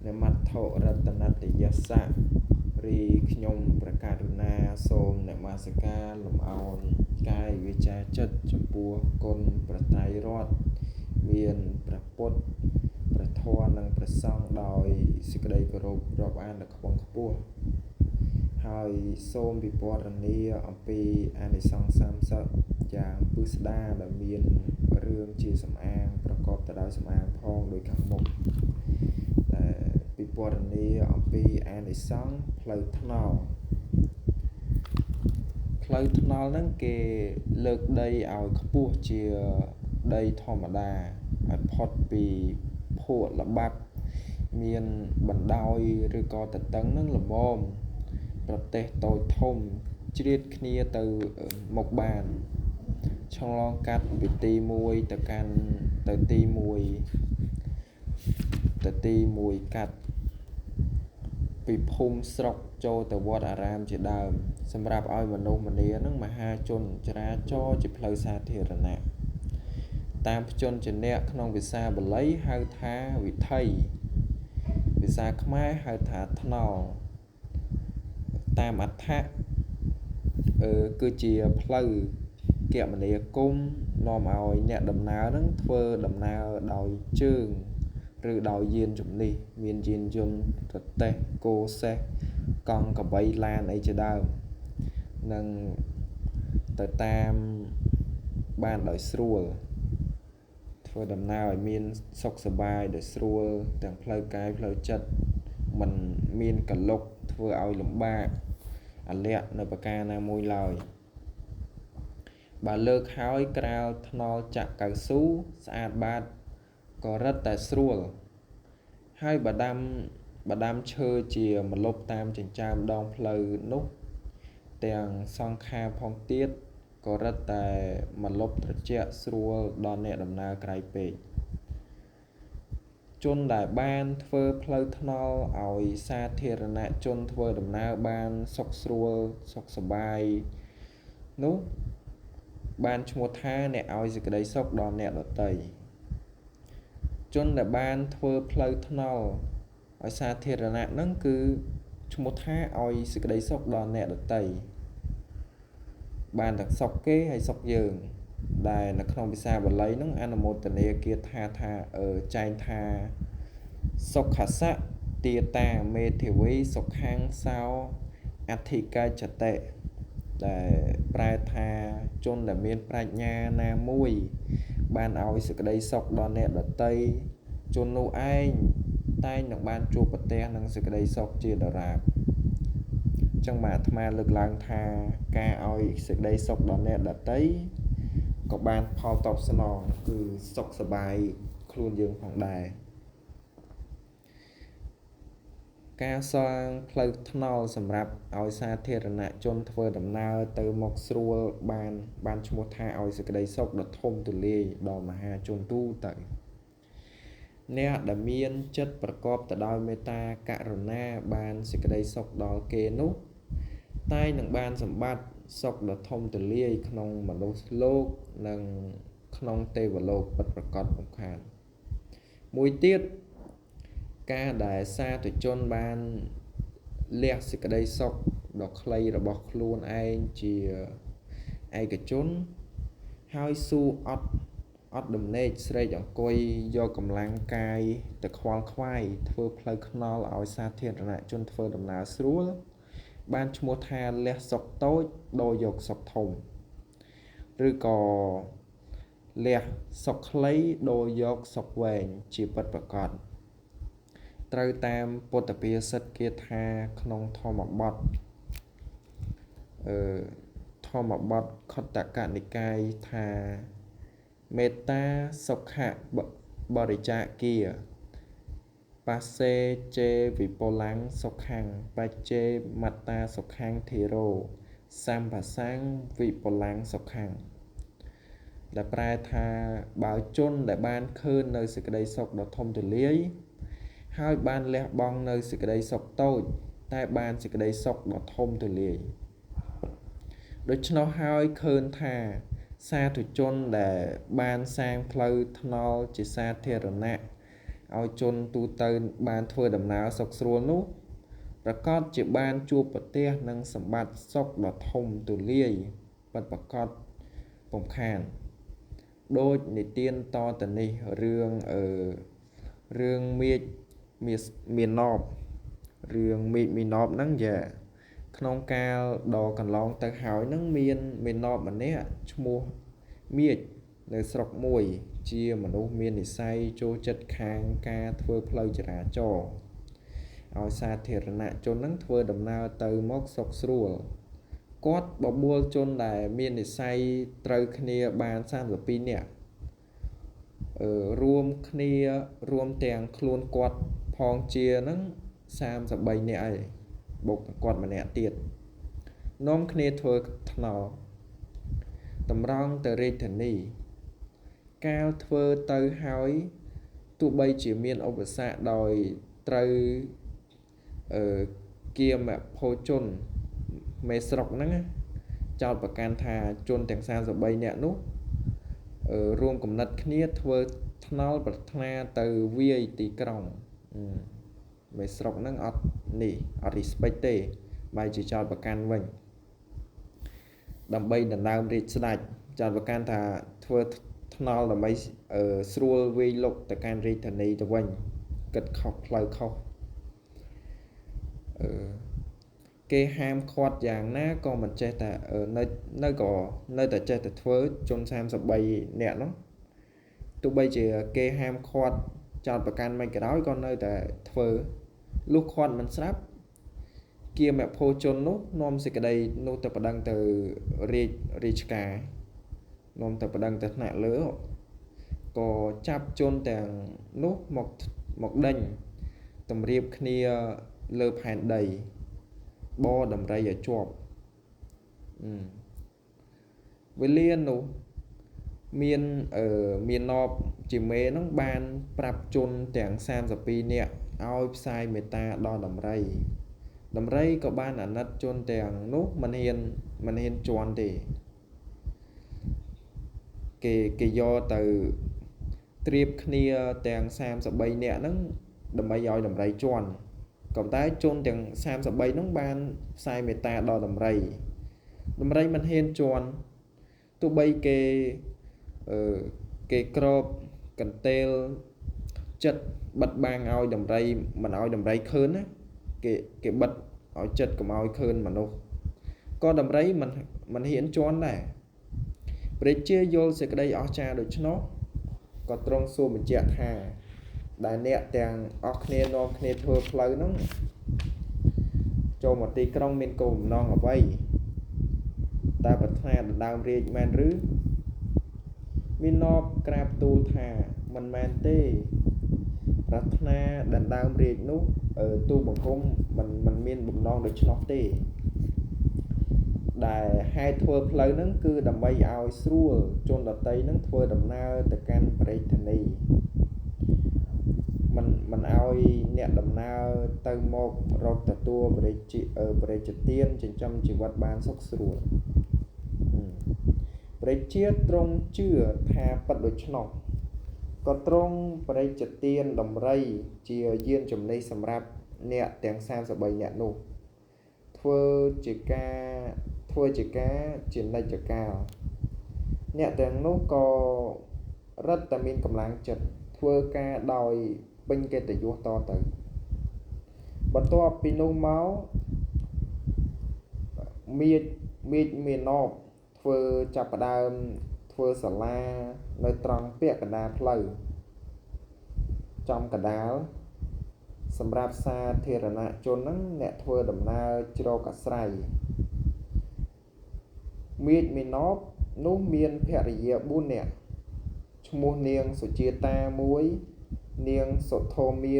នមត្ថុរតនតយស្សៈរីខ្ញុំប្រកាសរុណាសូមនមស្ការលំអោនកាយវាចាចិត្តចំពោះគុណប្រត្រៃរតន៍មានព្រះពុទ្ធព្រះធម៌និងព្រះសង្ឃដោយសេចក្តីគោរពរាប់អានដ៏ខ្ពង់ខ្ពស់ហើយសូមពិពណ៌នាអំពីអានិសង្ស30យ៉ាងពិស្ដារដែលមានរឿងជាសំអាងប្រកបទៅដោយសំអាងផងដោយខាងមុខដែលពិពណ៌នាអំពីអានិសង្សផ្លូវថ្នល់ផ្លូវថ្នល់ហ្នឹងគេលើកដីឲ្យខ្ពស់ជាដីធម្មតាឲ្យផុតពីភក់ល្បាប់មានបណ្ដោយឬក៏តតឹងនឹងល្មមប្រទេសតូចធំជ្រៀតគ្នាទៅមកបានឆ្លងកាត់ពីទីមួយទៅកាន់ទៅទីមួយទៅទីមួយកាត់ពីភូមិស្រុកចូលទៅវត្តអារាមជាដើមសម្រាប់ឲ្យមនុស្សម្នានិងមហាជនចរាចរណ៍ជាផ្លូវសាធារណៈតាមជនជាអ្នកក្នុងភាសាបាលីហៅថាវិថីភាសាខ្មែរហៅថាថ្នល់តាមអត្ថៈគឺជាផ្លូវគមនាគមន៍នាំឲ្យអ្នកដំណើរនឹងធ្វើដំណើរដោយជើងឬដោយយានជំនិះមានយានយន្តរទេះគោសេះកង់កបីឡានអីជាដើមនឹងទៅតាមបានដោយស្រួលធ្វើដំណើរឲ្យមានសុខសប្បាយដោយស្រួលទាំងផ្លូវកាយផ្លូវចិត្តមិនមានកលុកធ្វើឲ្យលំបាកអលៈនៅប្រការណាមួយឡើយបើលើកហើយក្រាលថ្នល់ចាក់កៅស៊ូស្អាតបាតក៏រឹតតែស្រួលហើយបើដាំឈើជាម្លប់តាមចិញ្ចើមដងផ្លូវនោះទាំងសងខាងផងទៀតក៏រឹតតែម្លប់ត្រជាក់ស្រួលដល់អ្នកដំណើរក្រៃពេកជនដែលបានធ្វើផ្លូវថ្នល់ឲ្យសាធារណជនធ្វើដំណើរបានសុខស្រួលសុខសប្បាយនោះបានឈ្មោះថាអ្នកឲ្យសេចក្តីសុខដល់អ្នកដទៃជនដែលបានធ្វើផ្លូវថ្នល់ឲ្យសាធារណៈនឹងគឺឈ្មោះថាឲ្យសេចក្តីសុខដល់អ្នកដទៃបានទាំងសុខគេហើយសុខយើងដែលនៅក្នុងភាសាបាលីនោះអនុមោទនាគាថាថាចែងថាសុខសៈទាតាមេធាវីសុខាំងសោអធិកាចតិដែលប្រែថាជនដែលមានប្រាជ្ញាណាមួយបានឲ្យសេចក្តីសុខដល់អ្នកដទៃជននោះឯងតែងនឹងបានជួបប្រទះនឹងសេចក្តីសុខជាដរាបចឹងបាទអាត្មាលើកឡើងថាការឲ្យសេចក្តីសុខដល់អ្នកដទៃក៏បានផលតបស្នងគឺសុខសប្បាយខ្លួនយើងផងដែរការសាងផ្លូវថ្នល់សម្រាប់ឲ្យសាធារណជនធ្វើដំណើរទៅមកស្រួលបានឈ្មោះថាឲ្យសេចក្តីសុខដ៏ធំទូលាយដល់មហាជនទូទៅអ្នកដែលមានចិត្តប្រកបទៅដោយមេត្តាករុណាបានសេចក្តីសុខដល់គេនោះតែនឹងបានសម្បត្តិសុខដ៏ធំទូលាយក្នុងមនុស្សលោកនិងក្នុងទេវលោកពិតប្រាកដពុំខានមួយទៀតការដែលសាធុជនបានលះសេចក្តីសុខដ៏ខ្លីរបស់ខ្លួនឯងជាឯកជនហើយស៊ូអត់ដំណេកស្រេកអង្គុយយកកម្លាំងកាយទៅខ្វល់ខ្វាយធ្វើផ្លូវថ្នល់ឲ្យសាធារណជនធ្វើដំណើរស្រួលបានឈ្មោះថាលះសុខតូចដូរយកសុខធំឬក៏លះសុខខ្លីដូរយកសុខវែងជាពិតប្រាកដត្រូវតាមពុទ្ធភាសិតគាថាក្នុងធម្មបទធម្មបទខុទ្ទកនិកាយថាមេត្តាសុខៈបរិច្ចាគាបាសេចេវិពលំសុខੰបច្ចេមត្តាសុខੰធិរោសម្ភាសੰវិពលំសុខੰដែលប្រែថាបើជនដែលបានឃើញនៅសេចក្តីសុខដ៏ធំទូលាយហើយបានលះបង់នៅសេចក្តីសុខតូចតែបានសេចក្តីសុខដ៏ធំទូលាយដូច្នោះហើយឃើញថាសាធុជនដែលបានសាងផ្លូវថ្នល់ជាសាធារណៈ ឲ្យជនទូទៅបានធ្វើដំណើរសុខស្រួលនោះប្រកបជាបានជួបប្រទះនឹងសម្បត្តិសុខដ៏ធំទូលាយពិតប្រាកដពុំខានដូចនិទានតទៅនេះរឿងរឿងមាជមាណពរឿងមេឃមីណបហ្នឹងយ៉ាក្នុងកាលដ៏កន្លងទៅហើយហ្នឹងមានមេណបម្នាក់ឈ្មោះមាជនៅស្រុកមួយជាមនុស្សមាននិស័យចូលចិត្តខាងការធ្វើផ្លូវចរាចរណ៍ឲ្យសាធារណជនហ្នឹងធ្វើដំណើរទៅមកសុខស្រួលគាត់បបួលជនដែលមាននិស័យត្រូវគ្នាបាន32នាក់រួមគ្នារួមទាំងខ្លួនគាត់ផងជាហ្នឹង33នាក់ឯងបូកទាំងគាត់ម្នាក់ទៀតនាំគ្នាធ្វើថ្នល់តម្រង់ទៅរាជធានីកាលធ្វើទៅហើយទោះបីជាមានឧបសគ្គដោយត្រូវគាមភោជនមេស្រុកហ្នឹងចោទប្រកាន់ថាជនទាំង33នាក់នោះរួមគំនិតគ្នាធ្វើថ្នល់ប្រាថ្នាទៅវាយទីក្រុងមេស្រុកហ្នឹងអត់នេះអត់ respect ទេបែរជាចោទប្រកាន់វិញដើម្បីដណ្ដើមរាជស្ដេចចោទប្រកាន់ថាធ្វើថ្នល់ដើម្បីស្រួលវាយលុកទៅកាន់រាជធានីទៅវិញគិតខុសផ្លូវខុសគេហាមឃាត់យ៉ាងណាក៏មិនចេះតែនៅក៏នៅតែចេះតែធ្វើជន33នាក់នោះទោះបីជាគេហាមឃាត់ចោទប្រកាន់មិនក៏ដោយក៏នៅតែធ្វើលុះឃាត់មិនស្រាប់គាមភោជននោះនាំសេចក្តីនោះទៅប្តឹងទៅរាជការនាំទៅប្តឹងទៅថ្នាក់លើក៏ចាប់ជនទាំងនោះមកដេញតម្រៀបគ្នាលើផែនដីបដំរីឲ្យជាប់វេលានោះមានមានណបជាមេហ្នឹងបានប្រាប់ជនទាំង32នាក់ឲ្យផ្សាយមេត្តាដល់ដំរីដំរីក៏បានអាណិតជនទាំងនោះមិនហ៊ានជន់ទេគេយកទៅត្រៀបគ្នាទាំង33នាក់ហ្នឹងដើម្បីឲ្យដំរីជន់ក៏ប៉ុន្តែជនទាំង33ហ្នឹងបានផ្សាយមេត្តាដល់ដំរីដំរីមិនហ៊ានជន់ទោះបីគេក្របកន្ទេលចិត្តបិទបាំងឲ្យដំរីមិនឲ្យដំរីឃើញណាគេបិទឲ្យចិត្តកុំឲ្យឃើញមនុស្សក៏ដំរីមិនហ៊ានជន់ដែរព្រះជាយល់សេចក្តីអស្ចារ្យដូច្នោះក៏ទ្រង់សួរបញ្ជាក់ថាដែលអ្នកទាំងអស់គ្នានាំគ្នាធ្វើផ្លូវហ្នឹងចូលមកទីក្រុងមានគោលបំណងអ្វីតើប្រាថ្នាដណ្ដើមរាជមែនឬមានណបក្រាបទូលថាមិនមែនទេប្រាថ្នាដណ្ដើមរាជនោះទូបង្គំមិនមានបំណងដូច្នោះទេដែលហេតុធ្វើផ្លូវហ្នឹងគឺដើម្បីឲ្យស្រួលជនដទៃហ្នឹងធ្វើដំណើរទៅកាន់ព្រះរាជធានីមិនឲ្យអ្នកដំណើរទៅមករកទទួលព្រះរាជទានចិញ្ចឹមជីវិតបានសុខស្រួលព្រះជាទ្រង់ជឿថាពិតដូច្នោះក៏ទ្រង់ព្រះរាជទានដំរីជាយានជំនិះសម្រាប់អ្នកទាំង33នាក់នោះធ្វើជាការជានិច្ចកាលអ្នកទាំងនោះក៏រឹតតែមានកម្លាំងចិត្តធ្វើការដោយពេញកិត្តិយសតទៅបន្ទាប់ពីនោះមកមាជមេណបធ្វើចាប់ផ្ដើមធ្វើសាលានៅត្រង់ពាក់កណ្ដាលផ្លូវចំកណ្ដាលសម្រាប់សាធារណជនហ្នឹងអ្នកធ្វើដំណើរជ្រកអាស្រ័យមាជមេណបនោះមានភរិយា4នាក់ឈ្មោះនាងសុជាតា1នាងសុធមា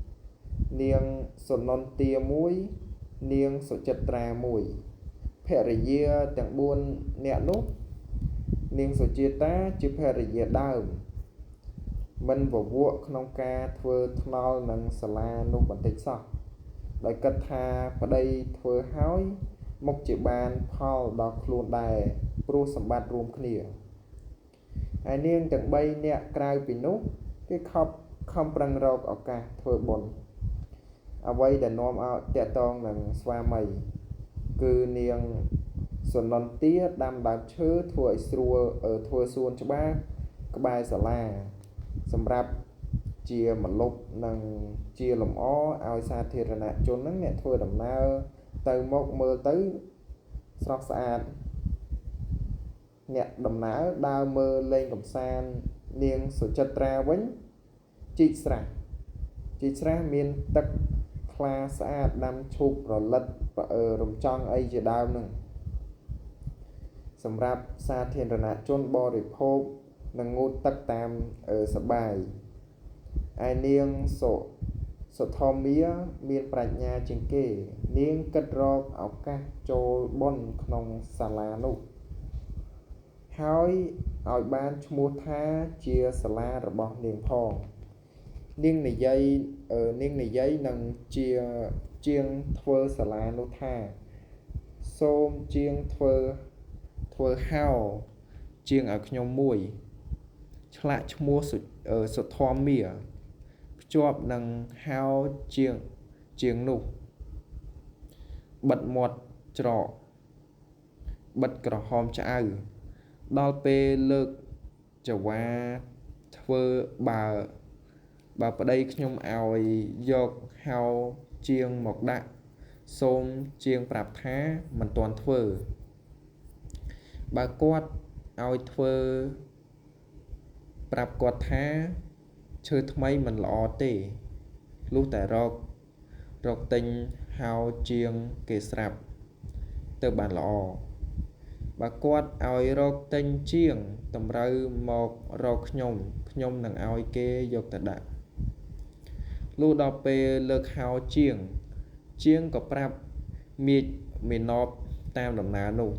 1នាងសុនន្ទា1នាងសុចិត្រា1ភរិយាទាំង4នាក់នោះនាងសុជាតាជាភរិយាដើមមិនវវក់ក្នុងការធ្វើថ្នល់នឹងសាលានោះបន្តិចសោះដោយគិតថាប្តីធ្វើហើយមុខជាបានផលដល់ខ្លួនដែរព្រោះសម្បត្តិរួមគ្នាហើយនាងទាំង3នាក់ក្រៅពីនោះគេខប់ ខំប្រឹងរកឱកាសធ្វើបុណ្យអ្វីដែលនាំឲ្យតាក់ទងនឹងស្វាមីគឺនាងសុនន្ទាដាំដើមឈើធ្វើឲ្យស្រួលធ្វើសួនច្បារក្បែរសាលាសម្រាប់ជាម្លប់និងជាលម្អឲ្យសាធារណជនហ្នឹងអ្នកធ្វើដំណើរទៅមកមើលទៅស្រស់ស្អាតអ្នកដំណើរដើរមើលលេងកម្សាន្តនាងសុចិត្រាវិញជីកស្រះមានទឹកថ្លាស្អាតដាំឈូករលិតរំចង់អីជាដើមហ្នឹងសម្រាប់សាធារណជនបរិភោគនិងងូតទឹកតាមសបាយឯនាងសុធម្មាមានប្រាជ្ញាជាងគេនាងគិតរកឱកាសចូលបុណ្យក្នុងសាលានោះហើយឲ្យបានឈ្មោះថាជាសាលារបស់នាងផងនាងនិយាយនឹងជាងធ្វើសាលានោះថាសូមជាងធ្វើហោជាងឲ្យខ្ញុំមួយឆ្លាក់ឈ្មោះសុធម្មាភ្ជាប់នឹងហោជាងនោះបិទមាត់ច្រកបិទក្រហមឆ្អៅដល់ពេលលើកចវាធ្វើបើប្តីខ្ញុំឲ្យយកហោជាងមកដាក់សូមជាងប្រាប់ថាមិនទាន់ធ្វើបើគាត់ឲ្យធ្វើប្រាប់គាត់ថាឈើថ្មីមិនល្អទេលុះតែរកទិញហោជាងគេស្រាប់ទៅបានល្អបើគាត់ឲ្យរកទិញជាងតម្រូវមករកខ្ញុំខ្ញុំនឹងឲ្យគេយកទៅដាក់លុះដល់ពេលលើកហោជាងក៏ប្រាប់មាជមេណបតាមដំណើរនោះ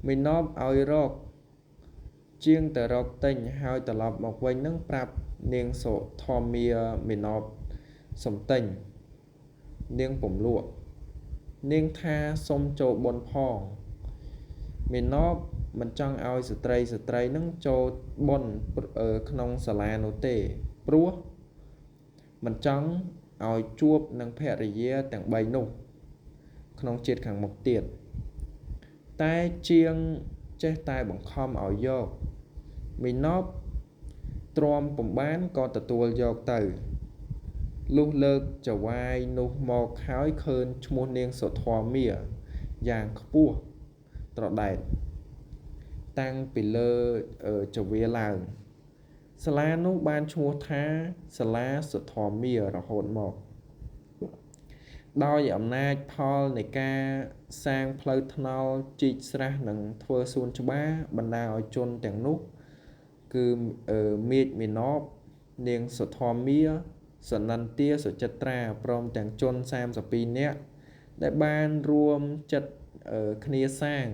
មេណបឲ្យរកជាងទៅរកទិញហើយត្រឡប់មកវិញនឹងប្រាប់នាងសុធម្មាមេណបសំទិញនាងពុំលក់នាងថាសុំចូលបុណ្យផងមេណបមិនចង់ឲ្យស្ត្រីនឹងចូលបុណ្យក្នុងសាលានោះទេព្រោះមិនចង់ឲ្យជួបនឹងភរិយាទាំង3នោះក្នុងជាតិខាងមុខទៀតតែជាងចេះតែបង្ខំឲ្យយកមេណបទ្រាំពុំបានក៏ទទួលយកទៅលុះលើកចវាយនោះមកហើយឃើញឈ្មោះនាងសុធម្មាយ៉ាងខ្ពស់ត្រដែតតាំងពីលើចវាឡើងសាលានោះបានឈ្មោះថាសាលាសុធម្មារហូតមកដោយអំណាចផលនៃការសាងផ្លូវថ្នល់ជីកស្រះនិងធ្វើសួនច្បារបណ្ដាឲ្យជនទាំងនោះគឺមាជមេណបនាងសុធម្មាសនន្ទាសុចិត្រាព្រមទាំងជន32នាក់ដែលបានរួមចិត្តគ្នាសាង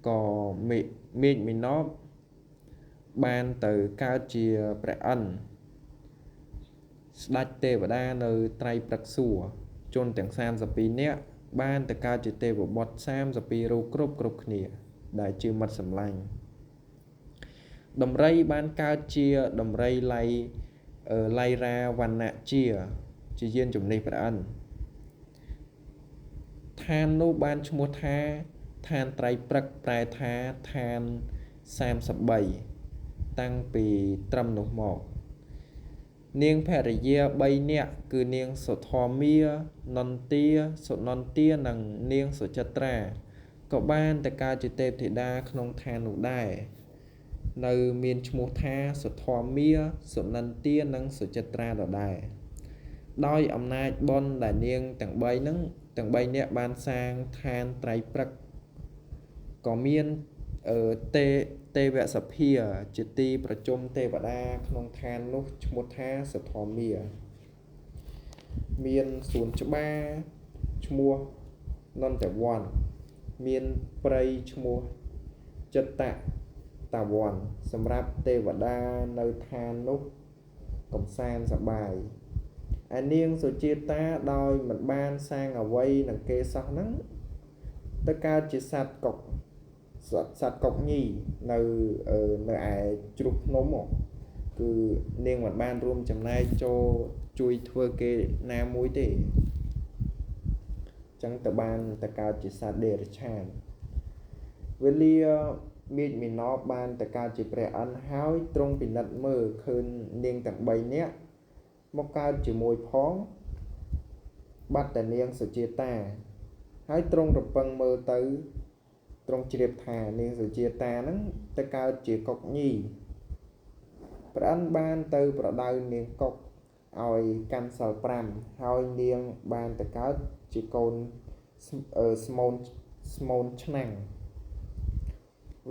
ក៏មាជមេណបបានទៅកើតជាព្រះឥន្ទស្ដេចទេវតានៅត្រៃព្រឹកសួគ៌ជនទាំង32នាក់បានទៅកើតជាទេវបុត្រ32រូបគ្រប់គ្នាដែលជាមិត្តសម្លាញ់ដំរីបានកើតជាដំរីឡៃរាវណ្ណជាយានជំនិះព្រះឥន្ទឋាននោះបានឈ្មោះថាឋានត្រៃព្រឹកប្រែថាឋាន33តាំងពីត្រឹមនោះមកនាងភរិយា3នាក់គឺនាងសុធម្មានន្ទាសុនន្ទានិងនាងសុចិត្រាក៏បានទៅកើតជាទេពធីតាក្នុងឋាននោះដែរនៅមានឈ្មោះថាសុធម្មាសុនន្ទានិងសុចិត្រាដដែលដោយអំណាចបុណ្យដែលនាងទាំង3នឹងទាំង3នាក់បានសាងឋានត្រៃព្រឹកក៏មានទេវសភាជាទីប្រជុំទេវតាក្នុងឋាននោះឈ្មោះថាសុធម្មាមានសួនច្បារឈ្មោះនន្តវ័នមានព្រៃឈ្មោះចិត្តតាវ័នសម្រាប់ទេវតានៅឋាននោះកំសាន្តសប្បាយឯនាងសុជាតាដោយមិនបានសាងអ្វីនឹងគេសោះហ្នឹងទៅកើតជាសត្វកុកសត្វកុកញីនៅឯជ្រោះភ្នំ គឺនាងមិនបានរួមចំណែកចូលជួយធ្វើគេណាមួយទេចឹងទៅបានទៅកើតជាសត្វតិរច្ឆានវេលាមាជមីណបបានទៅកើតជាព្រះឥន្ទហើយទ្រង់ពិនិត្យមើលឃើញនាងទាំង3នាក់មកកើតជាមួយផងបាត់តែនាងសុជាតាហើយទ្រង់រំពឹងមើលទៅទ្រង់ជ្រាបថានាងសុជាតាហ្នឹងទៅកើតជាកុកញីព្រះឥន្ទបានទៅប្រដៅនាងកុកឲ្យកាន់សិល5ហើយនាងបានទៅកើតជាកូនស្មូនឆ្នាំង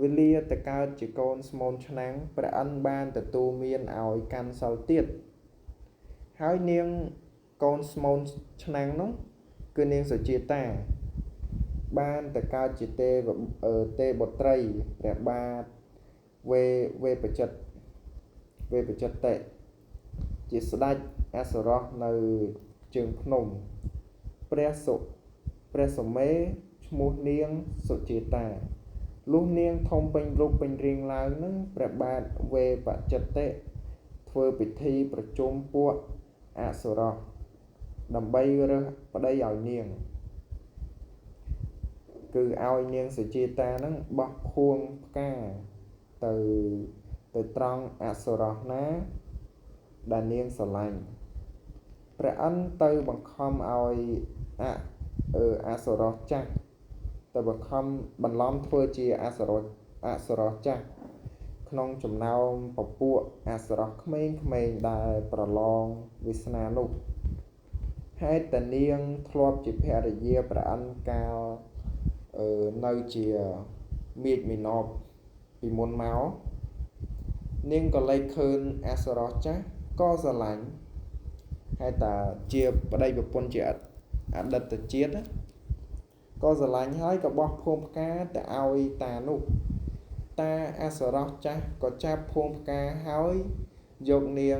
វេលាទៅកើតជាកូនស្មូនឆ្នាំងព្រះឥន្ទបានទទួលមានឲ្យកាន់សិលទៀតហើយនាងកូនស្មូនឆ្នាំងនោះគឺនាងសុជាតាបានទៅកើតជាទេបុត្រីព្រះបាទវេបចិត្តតិជាស្ដេចអសុរោះនៅជើងភ្នំព្រះសុមេឈ្មោះនាងសុជាតាលុះនាងធំពេញរូបពេញរាងឡើងនឹងព្រះបាទវេបចិត្តតិធ្វើពិធីប្រជុំពួកអសុរោះដើម្បីរើសប្តីឲ្យនាងគឺឲ្យនាងសុជាតានឹងបោះភួងផ្កាទៅត្រង់អសុរោះណាដែលនាងស្រឡាញ់ព្រះឥន្ទទៅបង្ខំឲ្យអសុរោះចាស់ទៅបង្ខំបន្លំធ្វើជាអសុរោះចាស់ក្នុងចំណោមពពួកអសុរោះក្មេងៗដែលប្រឡងវាសនានោះហេតុតែនាងធ្លាប់ជាភរិយាព្រះឥន្ទកាលនៅជាមាជមីណបពីមុនមកនាងក៏លេចឃើញអសុរោះចាស់ក៏ស្រឡាញ់ហើយតាជាប្តីប្រពន្ធជាអតីតជាតិក៏ស្រឡាញ់ហើយក៏បោះភួងផ្កាទៅឲ្យតានោះតាអសុរោះចាស់ក៏ចាប់ភួងផ្កាហើយយកនាង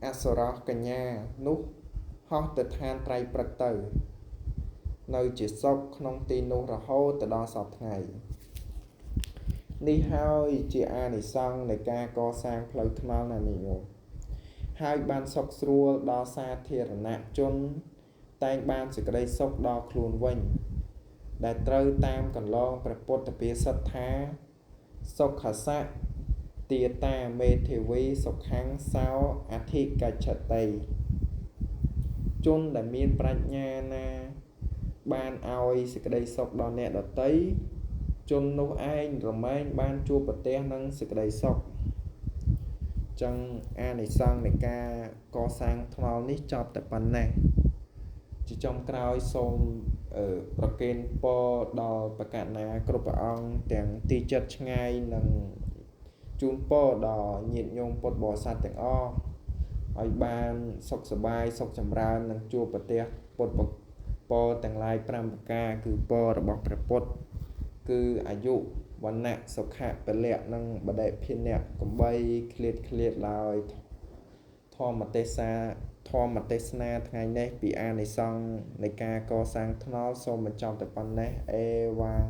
អសុរោះកញ្ញានោះហោះទៅឋានត្រៃព្រឹកទៅនៅជាសុខក្នុងទីនោះរហូតទៅដល់សព្វថ្ងៃនេះហើយជាអានិសង្សនៃការកសាងផ្លូវថ្នល់ណានិយមហើយបានសុខស្រួលដល់សាធារណជនតែងបានសេចក្តីសុខដល់ខ្លួនវិញដែលត្រូវតាមកន្លងព្រះពុទ្ធភាសិតថាសុខសៈទាតាមេធាវីសុខੰសោអធិកច្ឆតិជនដែលមានប្រាជ្ញាណាបានឲ្យសេចក្តីសុខដល់អ្នកដទៃជននោះឯងរមែងបានជួបប្រទះនឹងសេចក្តីសុខចឹងអានិសង្សនៃការកសាងថ្នល់នេះចប់តែប៉ុណ្ណេះជាចុងក្រោយសូមប្រគេនពរដល់បកណាគ្រប់ព្រះអង្គទាំងទីចិត្តឆ្ងាយនិងជូនពរដល់ញាតិញោមពុទ្ធបរិស័ទទាំងអស់ឲ្យបានសុខសប្បាយសុខចម្រើននិងជួបប្រទះពុទ្ធពរទាំងឡាយ5ប្រការគឺពររបស់ព្រះពុទ្ធគឺអាយុវណ្ណៈសុខៈពលៈនិងបដិភិនៈកំបីឃ្លាតឃ្លាតឡើយធម្មទេសនាថ្ងៃនេះពីអានិសង្សនៃការកសាងថ្នល់សូមបញ្ចប់តែប៉ុណ្ណេះអេវ៉ាំង